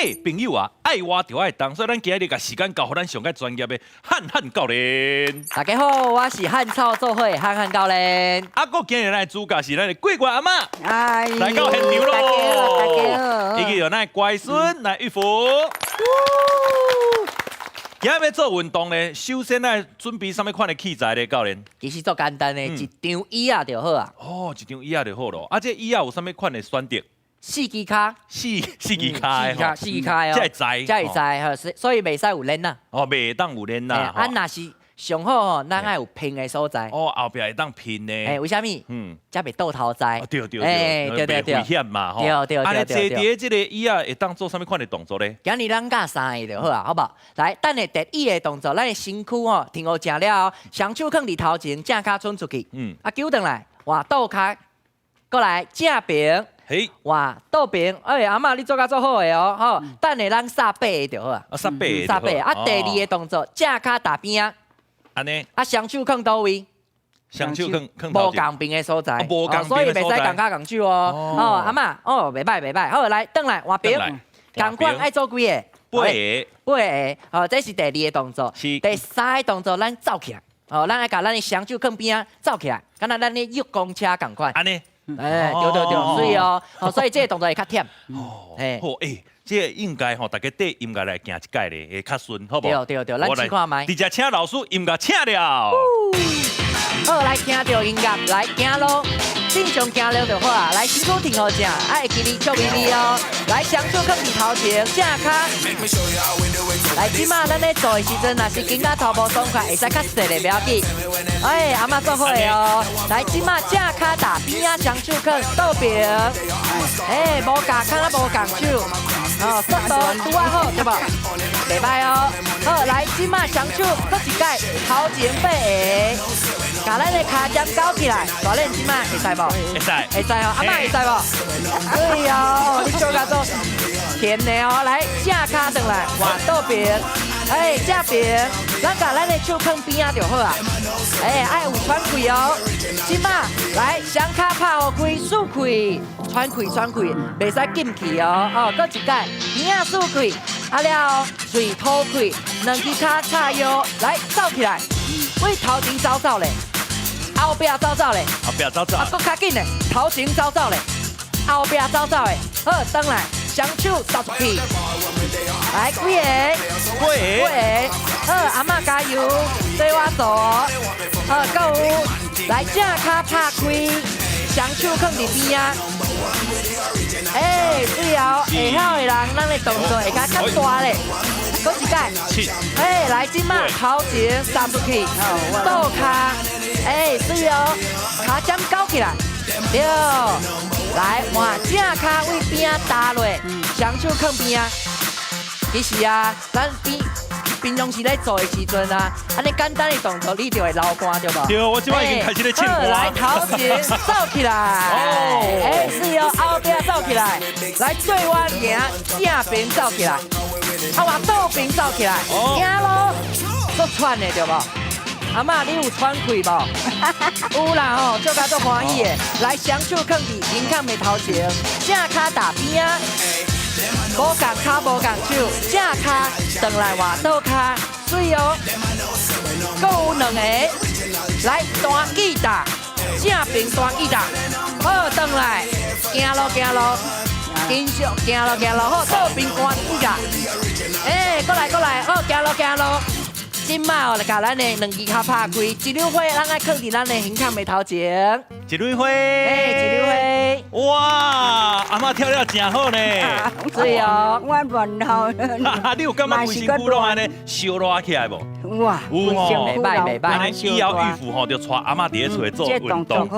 欸，朋友啊，愛活就愛動，所以咱今日共時間交予咱上蓋專業的漢漢教練。大家好，我是漢草做伙的漢漢教練。啊，閣今日咱的主角是咱的桂冠阿嬤，哎，來到現場囉。大家好，大家好。以及有咱的乖孫來玉福。今日欲做運動咧，首先愛準備啥物款的器材咧，教練？其實足簡單的，一張椅仔就好啊。哦，一張椅仔就好囉。啊，這椅仔有啥物款的選擇？四支跤。四支跤的吼。四支跤的哦。才會知。才會知，所以袂使有鏈仔。哦，袂當有鏈仔。啊，若是上好吼，咱愛有平的所在。哦，後壁會當平的。欸，為啥物？才袂倒頭栽。對對對，對對對。危險嘛，吼。對對對對。啊，坐佇這个椅仔會當做啥物款的動作咧？今日咱教三个就好啊，好無？來，等下第一个動作，咱的身軀吼，停好正了後，雙手囥佇頭前，正跤伸出去。啊，糾轉來，換倒跤，過來正平。嘿，換倒平，欸，阿嬤你做甲足好的哦，吼，等下咱煞八个就好啊。啊，煞八个。煞八个。啊，第二个動作，正跤踏邊仔。按呢？啊，雙手囥佗位？雙手囥囥無仝爿的所在，無仝所以袂使仝跤仝手哦。哦，阿嬤，哦，袂䆀袂䆀，好，來，轉來換爿，仝款愛做幾個？八個。八個，好，這是第二个動作。第三个動作，咱走起來，哦，咱愛共咱的雙手囥邊仔，走起來，敢若咱咧約公車仝款。按呢？欸，對對對，水哦，哦，所以這个動作會較忝。哦，好，欸，這个應該吼，大家綴音樂來行一擺咧，會較順，好無？對對對，咱試看覓。直接請老師音樂請了。好，來聽著音樂，來行路，正常行路就好啊。來，身軀挺好正，啊，會記得笑眯眯哦。來，雙手囥佇頭前，正跤。來，這馬咱咧做的時陣，若是肩胛頭無爽快，會使較細咧，袂要緊。欸，阿嬤做好的哦。來，這馬正跤踏邊仔，雙手囥倒爿。欸，無共跤仔無仝手。哦，速度拄仔好，對無？袂䆀哦。好，來，這馬雙手閣一擺，頭前八个。共咱的跤尖勾起來，大練這馬會使無？會使，會使哦。阿嬤會使無？對哦，你做甲足甜的哦。來，正跤轉來，換倒爿，欸，正平，咱共咱的手囥邊仔就好啊。欸，愛有喘氣哦。這馬來，雙跤拍予開，舒氣，喘氣喘氣，袂使禁氣哦。哦，閣一擺，邊仔舒氣，啊了後，喙吐氣，兩支跤叉腰，來走起來，對頭前走走咧。後壁走走咧，後壁走走，啊，閣較緊咧，頭前走走咧，後壁走走咧，好，轉來，雙手搭出去，來幾個？八個。八個，好，阿嬤加油，對我做，好，閣有，來正跤拍開，雙手囥佇邊仔，欸，對哦，會曉的人，咱的動作會較較大咧。閣一擺，欸，來，這馬頭前踏出去，倒跤，欸，水哦，跤尖勾起來，對，來換正跤對邊仔踏落，雙手囥邊仔。其實啊，咱平平常時咧做的時陣啊，按呢簡單的動作你就會流汗對無？對，我這馬已經開始咧凊汗。來頭前走起來，欸，是哦，後壁走起來，來對我行，正爿走起來。啊，換倒爿走起來，行路，足喘的對無？阿嬤，你有喘氣無？有啦吼，做甲足歡喜的。來，雙手囥佇胸腔的頭前，正跤踏邊仔，無仝跤無仝手，正跤轉來換倒跤，水哦。閣有兩个，來彈吉他，正爿彈吉他，好，轉來，行路行路。繼續行路行路，好，倒爿彈吉他。欸，過來過來，好，行路行路。這馬哦，來共咱的兩支跤拍開，一縷花，咱愛囥佇咱的胸腔的頭前。一蕊花。欸，一縷花。哇，阿嬤跳了真好呢。對哦。我亂頭。你有感覺規身軀攏按呢燒熱起來無？哇，有吼。袂䆀袂䆀。按呢以後玉福吼，就帶阿嬤佇咧厝做運動。